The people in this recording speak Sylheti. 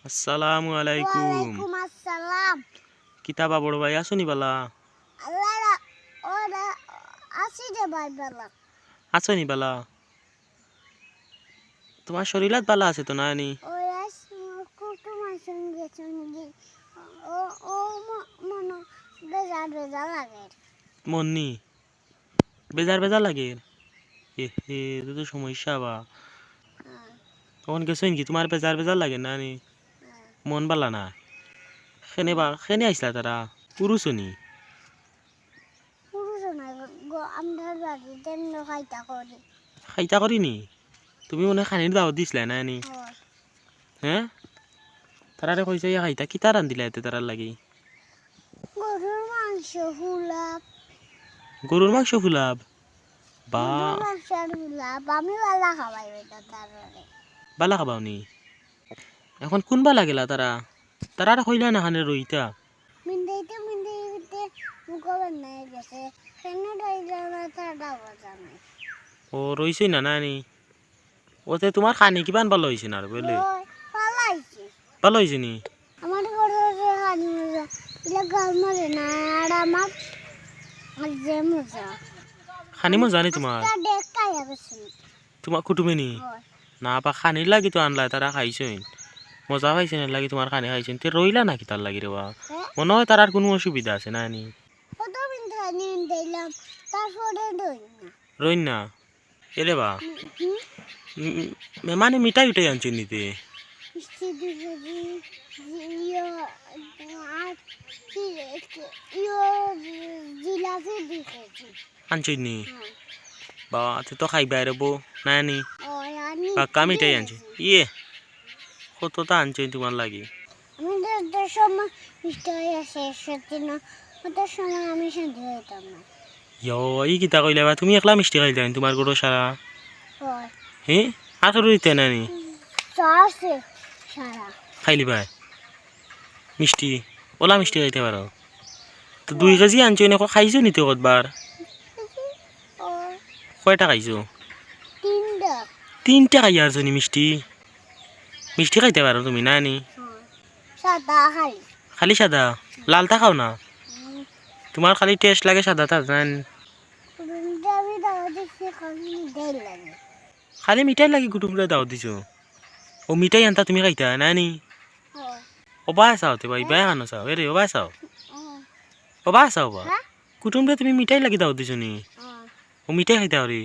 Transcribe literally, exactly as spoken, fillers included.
আসসালামু আলাইকুম। ওয়ালাইকুম আসসালাম। কিতা বা বড় ভাই, আছো নি বালা? আল্লাহ রা-, ওরা আসি রে ভাই বালা। আছো নি বালা? তুমার শরীলাত বালা আছে তো না নি? ওরা কুটুম আছইন গেছইন গি। ও, ও ম-, মনো বেজার বেজার লাগে। মন নি? বেজার বেজার লাগে? এ হে, তো তো সমস্যা বা। হ্যাঁ। তখন গেছইন গি, তুমার বেজার বেজার লাগে না নি? হ্যাঁ। মন বালা না? কেনে বা, কেনে আইছলা তারা? পুরুষ নি? পুরুষ না, গ-, আমরার বাড়িত এমনে খাইতা করি। খাইতা করি নি? তুমি মনে হয় খানির দাওয়াত দিছলা না নি? হয়। হ্যাঁ? তারারে কইছো ইয়া খাইতা, কিতা রান্ধিলা এতে তারার লাগি? গরুর মাংস, ফুলাব। গরুর মাংস ফুলাব? বা। গরুর মাংস আর ফুলাব, আমি বালা খাবাই বেটা তারারে। বালা খাবাও নি? এখন কোন বালা গেলা তারা? তারারে কইলা না খানে রইতা? মিন্দাইতে মিন্দাইতে মুখ বান্ধাই গেছে। কেন রইল না তারা বোঝা নাই। ও, রইছে না, না নি? ওতে তুমার খানি কিমান বালা অইছে না রে, বুঝলে? ওই, বালা অইছে। বালা অইছে নি? আমার ঘরে যে খানি মজা, ইলা গাল মারে না, আর আমার আর যে মজা। খানি মজা নি তুমার? একটা ডেক খাইয়া গেছে। তুমার কুটুমে নি? হয়। না বা, খানির লাগি তো আনলা, তারা খাইছইন। মজা পাইছইন, এর লাগি তুমার খানি খাইছইন। তে রইলা না কিতার লাগি রে বা? হ্যাঁ? মনে হয় তারার কুনু অসুবিধা আছে না নি? কত মিনিট খানি দিলাম, তারপরে রই না। রইন না? এ রে বা। হুম? উম, উম, মেমানে মিঠাই উঠাই আনছইন নি তে? মিষ্টি দুই কেজি, ইয়ো, আর কি, ইয়ো, জিলাপি দুই কেজি। আনছইন নি? হুম। বা, তে তো খাইবায় রে বউ, না নি? ও, আনি পাক্কা মিঠাই আনছইন। ইয়ে, কততা আনছইন তুমার লাগি? আমি তো অত সময় মিষ্টি খাইয়া শেষ করছি না, অত সময় আমি শান্তি পাইতাম না। ইয়ো, ই কিতা কইলা বা? তুমি একলা মিষ্টি খাইলায় নি তুমার ঘরো সারা? হয়। হে? আর কেউরে দিতায় না নি? চা আছে সারা। খাইলিবায়? মিষ্টি? ওলা মিষ্টি খাইতে পারো। তো দুই কেজি আনছো নি, খাইছো নি তে কতবার? ও। কয়টা খাইছো? তিনটা। তিনটা খাইয়া আরছো নি মিষ্টি? মিষ্টি খাইতে পারো তুমি, না নি? হুম। সাদা খালি। খালি সাদা? লালটা খাও না? হুম। তুমার খালি taste লাগে সাদাটা, জান? আমি দাও দেখছি, খালি মিঠাই লাগে। খালি মিঠাই লাগি কুটুমরে দাওয়াত দিছো? ও মিঠাই আনতা তুমি খাইতা, না নি? ও। ও বায় চাও তে বা, ইবায় খানো চাও, এরে, ও বায় চাও। ও। ও বায় চাও বা। হ্যাঁ? কুটুমরে তুমি মিঠাই লাগি দাওয়াত দিছো নি? ও। ও মিঠাই খাইতা পারে।